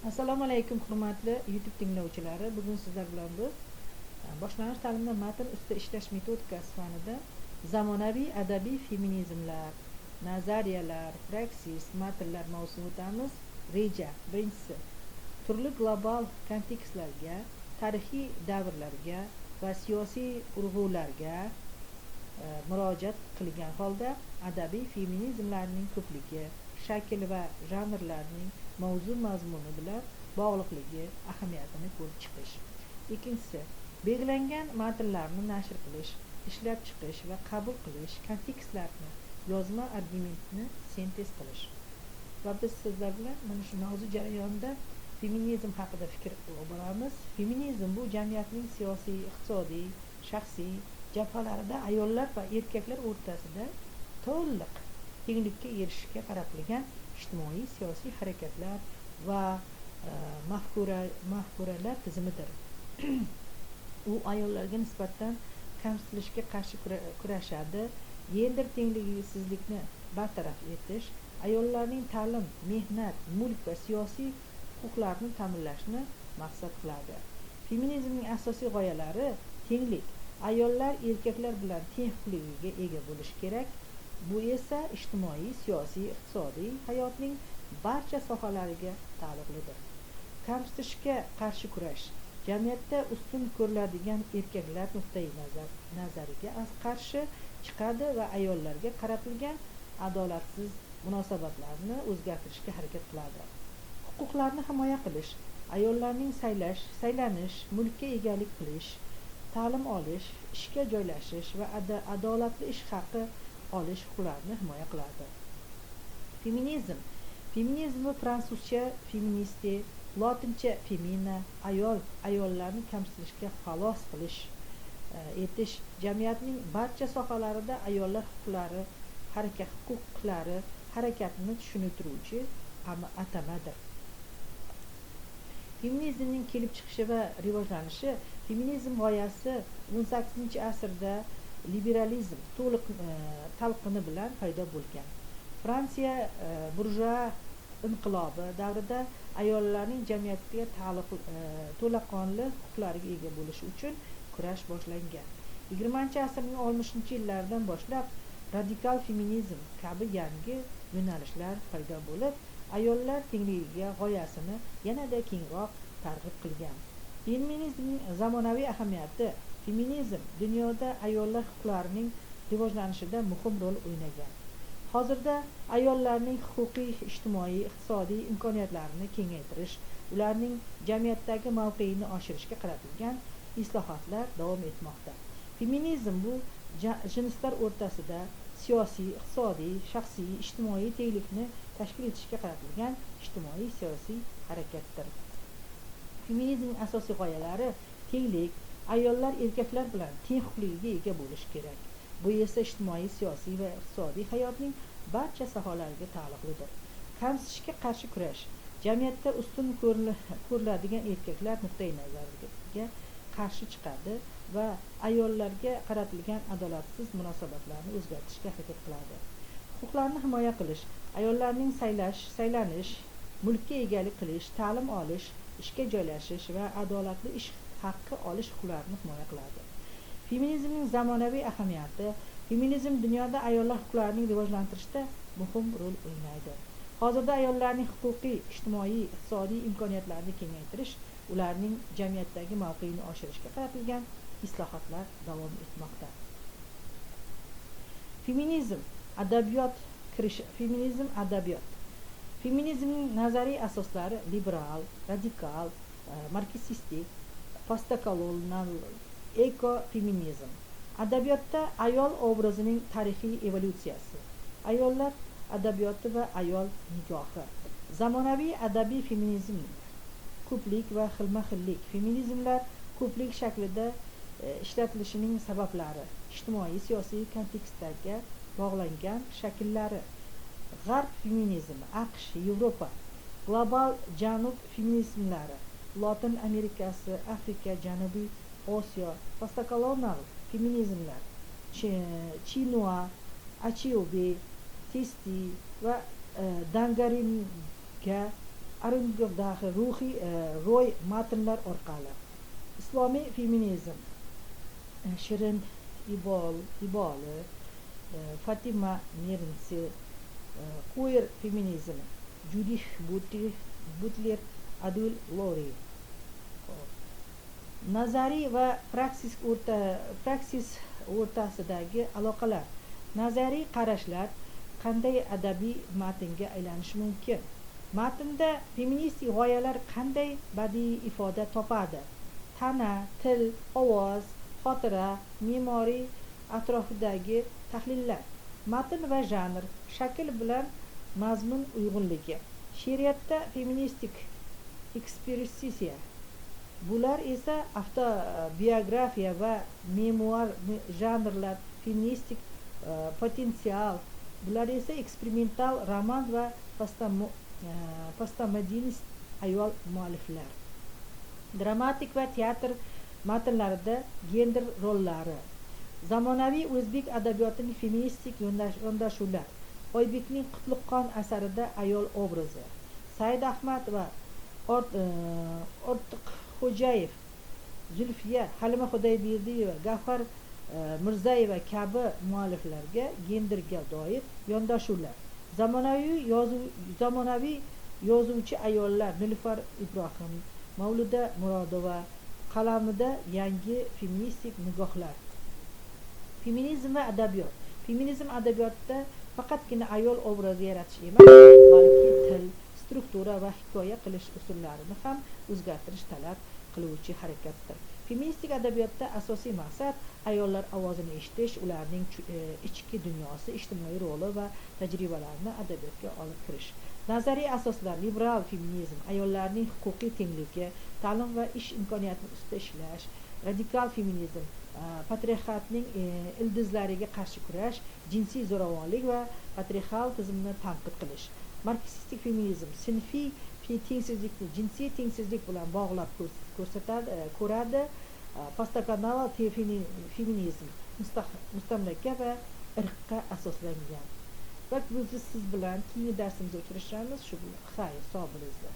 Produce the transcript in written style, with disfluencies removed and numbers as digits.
Assalomu alaykum, hurmatli YouTube tinglovchilari. Bugun sizlar bilan biz boshlang'ich ta'limda matn ustida ishlash metodikasi fanida zamonaviy adabiy feminizmlar, nazariyalar, praksis, matnlar mavzusini o'tamiz. Reja birinchisi: turli global kontekstlarga, tarixiy davrlarga va siyosiy urg'ularga murojaat qilgan holda adabiy feminizmlarning ko'pligi, shakl va janrlarning mavzu mazmuni bilan bog'liqligi ahamiyatini ko'rib chiqish. Ikkinchisi: belgilangan matnlarni nashr qilish, ishlab chiqish va qabul qilish kontekstlarini yozma argumentni sintez qilish. Va biz sizlar bilan mana shu mavzu jarayonida feminizm haqida fikr olib boramiz. Feminizm bu jamiyatning siyosiy, iqtisodiy, shaxsiy jabhalarida ayollar va erkaklar o'rtasida to'liq tenglikka erishishga qaratilgan ijtimoiy siyosiy harakatlar va mafkuralar tizimidir. U ayollarga nisbatan kamsitilishga qarshi kurashadi, gender tengliksizlikni bartaraf etish, ayollarning ta'lim, mehnat, mulk va siyosiy huquqlarini ta'minlashni maqsad qiladi. Feminizmning asosiy g'oyalari: tenglik, ayollar erkaklar bilan teng huquqligiga ega bo'lishi kerak, bu esa ijtimoiy, siyosiy, iqtisodiy hayotning barcha sohalariga taalluqlidir. Kamsitishga qarshi kurash, jamiyatda ustun ko'riladigan erkaklar nuqtai nazariga qarshi chiqadi va ayollarga qaratilgan adolatsiz munosabatlarni o'zgartirishga harakat qiladi. Huquqlarni himoya qilish, ayollarning saylash, saylanish, mulkka egalik qilish, ta'lim olish, ishga joylashish va adolatli ish haqi olish huquqlarini himoya qiladi. Feminizm bu fransuzcha féministe, lotincha femina, ayol, ayollarni kamsitilishga xalos qilish, etish, jamiyatning barcha sohalarida ayollar huquqlari harakatini tushuntiruvchi atamadir. Feminizmning kelib chiqishi va rivojlanishi. Feminizm g'oyasi 18-asrda liberalizm to'liq talqini bilan paydo bo'lgan. Fransiya burjua inqilobi davrida ayollarning jamiyatga taalluq to'laqonli huquqlarga ega bo'lishi uchun kurash boshlangan. 20-asrning 60-yillaridan boshlab radikal feminizm kabi yangi yo'nalishlar paydo bo'lib, ayollar tengligiga g'oyasini yanada kengroq targ'ib qilgan. Feminizmning zamonaviy ahamiyati. Feminizm dunyoda ayollar huquqlarining rivojlanishida muhim rol o'ynagan. Hozirda ayollarning huquqiy, ijtimoiy, iqtisodiy imkoniyatlarini kengaytirish, ularning jamiyatdagi mavqeini oshirishga qaratilgan islohotlar davom etmoqda. Feminizm bu jinslar o'rtasida siyosiy, iqtisodiy, shaxsiy, ijtimoiy tenglikni tashkil etishga qaratilgan ijtimoiy siyosiy harakatdir. Feminizmning asosiy g'oyalari: tenglik, ayollar erkaklar bilan teng huquqligiga ega bo'lishi kerak, bu esa ijtimoiy, siyosiy va iqtisodiy hayotning barcha sohalariga taalluqlidir. Kamsitishga qarshi kurash, jamiyatda ustun ko'riladigan erkaklar nuqtai nazariga qarshi chiqadi va ayollarga qaratilgan adolatsiz munosabatlarni o'zgartirishga harakat qiladi. Huquqlarni himoya qilish, ayollarning saylash, saylanish, mulkka egalik qilish, ta'lim olish, ishga joylashish va adolatli ish haqqi olish huquqlarini himoya qiladi. Feminizmning zamonaviy ahamiyati. Feminizm dunyoda ayollar huquqlarining rivojlantirishda muhim rol o'ynaydi. Hozirda ayollarning huquqiy, ijtimoiy, iqtisodiy imkoniyatlarini kengaytirish, ularning jamiyatdagi mavqeini oshirishga qaratilgan islohotlar davom etmoqda. Feminizm adabiyot kirishi. Feminizm adabiyot. Feminizmning nazariy asoslari liberal, radikal, marksistik, postkolonial, ekofeminizm. Adabiyotda ayol obrazining tarixiy evolyutsiyasi, ayollar adabiyoti va ayol nigohi, zamonaviy adabiy feminizm, ko'plik va xilma xillik, feminizmlar ko'plik shaklida ishlatilishining sabablari, ijtimoiy siyosiy kontekstlarga bog'langan shakllari, g'arb feminizmi, AQSh, Yevropa, global janub feminizmlari, Lotin Amerikasi, Afrika, Janubiy Osiyo, postkolonial feminizmlar, Chinua Achebe, Testi va Dangaringa. Aringdahi ruhiy ro'y matnlar orqali. Islomiy feminizm Shirin Iboli, Fatima Merinsi, queer feminizmi Judith Butler, Adul Lori. Nazariy va praksis o'rtasidagi aloqalar. Nazariy qarashlar qanday adabiy matnga aylanishi mumkin? Matnda feministik g'oyalar qanday badiiy ifoda topadi? Tana, til, ovoz, xotira, me'moriy atrofidagi tahlillar. Matn va janr, shakl bilan mazmun uyg'unligi. She'riyatda feministik ekspressiya. Bular esa avtobiografiya va memuar janrlar, feministik potensial. Bular esa eksperimental roman va postmodernist ayol mualliflar. Dramatik va teatr matnlarida gender rollari. Zamonaviy o'zbek adabiyotining feministik yondashuvlar. Oybekning Qutluqqon asarida ayol obrazi. Said Ahmad va Ortiqxo'jayev, Zulfiya, Halima Xudoyberdiyeva, Gavhar Mirzayeva kabi mualliflarga genderga doir yondashuvlar. Zamonaviy yozuvchi ayollar Nilufar Ibrohim, Mavluda Murodova qalamida yangi feministik nigohlar. Feminizm va adabiyot. Feminizm adabiyotda faqatgina ayol obrazi yaratish emas, balki til, struktura va hikoya qilish usullarini ham o'zgartirish talab qiluvchi harakatdir. Feministik adabiyotda asosiy maqsad ayollar ovozini eshitish, ularning ichki dunyosi, ijtimoiy roli va tajribalarini adabiyotga olib kirish. Nazariy asoslar: liberal feminizm, ayollarning huquqiy tengligi, ta'lim va ish imkoniyatini ustida ishlash; radikal feminizm, patriarxatning ildizlariga qarshi kurash, jinsiy zo'ravonlik va patriarxal tizimni tanqid qilish; marksistik feminizm, sinfiy tengsizlikni jinsiy tengsizlik bilan bog'lab ko'rsatadi, ko'radi; postkolonial feminizm, mustamlaka va irqqa asoslangan. Va biz siz bilan keyingi darsimizda uchrashamiz. Shu bilan xayr, sog' bo'linglar.